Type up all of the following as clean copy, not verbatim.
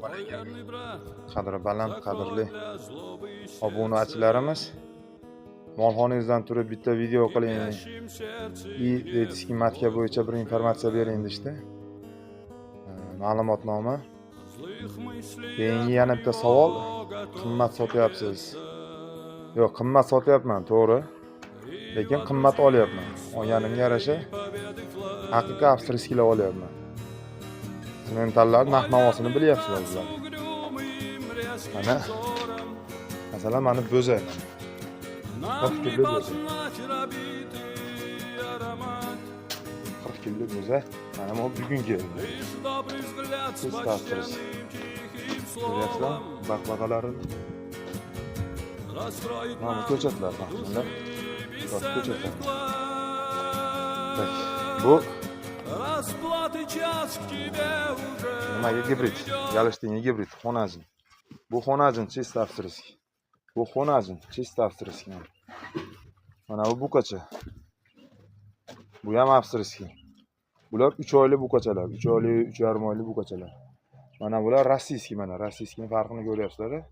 alaykum. Верный брат, Qadri baland, закрой qadrli для злобы сердце. Obunachilarimiz. Molxonangizdan turib bitta video qiling. Кипящим сердце И детский матка bo'yicha bir informatsiya bering deyishdi. Ma'lumotnoma. злых мыслей Keyingi yana bitta savol. Qimmat sotyapsiz. Yo'q, qimmat sotyapman, to'g'ri. Lekin qimmat olyapman. Olganimga yarasha haqiqiy австрийский lar olyapman. Sementallar narx navosini bilyapsizlar sizlar. Угрюмым резким Mana. Взором. Masalan, mana bo'za. Нам не 40 kilo bo'za. познать рабитый аромат. 40 kilo bo'za. Mana bu bugun keldi. Лишь добрый взгляд с Чисто почтенным тихим Ko'ryapsizlar? словом Baqbaqalarini. расстроит Mana bu нам ko'chatlar mana. души Ko'chatlar. Бесценный вклад. Так, bu Расплаты час к тебе уже nimaga gibrid? Galishtinga gibrid, xonajin. Bu xonajin чисто австрийский. Bu xonajin чисто австрийский. Mana bu buqacha. Bu ham австрийский. Bular 3 oylik buqachalar, 3 oylik, 3,5 oylik buqachalar. Mana bular российский mana, российский ning farqini ko'ryapsizlar.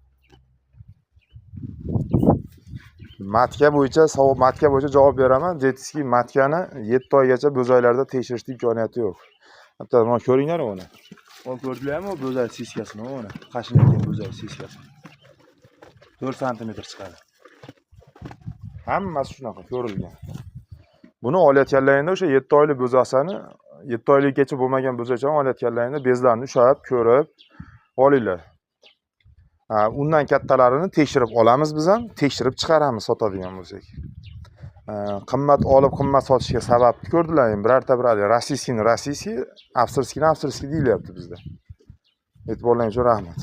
Матка bo'yicha savol, матка bo'yicha javob beraman. Детский матка ni 7 oygacha bo'zaylarda tekshirishni imkoniyati yo'q. Hatto mana ko'ringlar uni. Mana ko'rdinglarmi bo'zay сиська sini uni? Qashinayotgan bo'zay сиська si. 4 santimetr chiqadi. Hammasi shunaqa ko'rilgan. Buni olayotganlaringda o'sha 7 oylik bo'zasini, 7 oylikgacha bo'lmagan bo'zachani olayotganlaringda bezlarni ushlab, ko'rib olinglar. Ha, undan kattalarini tekshirib olamiz biz ham, tekshirib chiqaramiz sotadigan bo'lsak. Qimmat olib, qimmat sotishga sababni ko'rdilar endi birorta bir российский ni российский, австрийский ni австрийский deyilyapti bizda. E'tiborlaring uchun rahmat.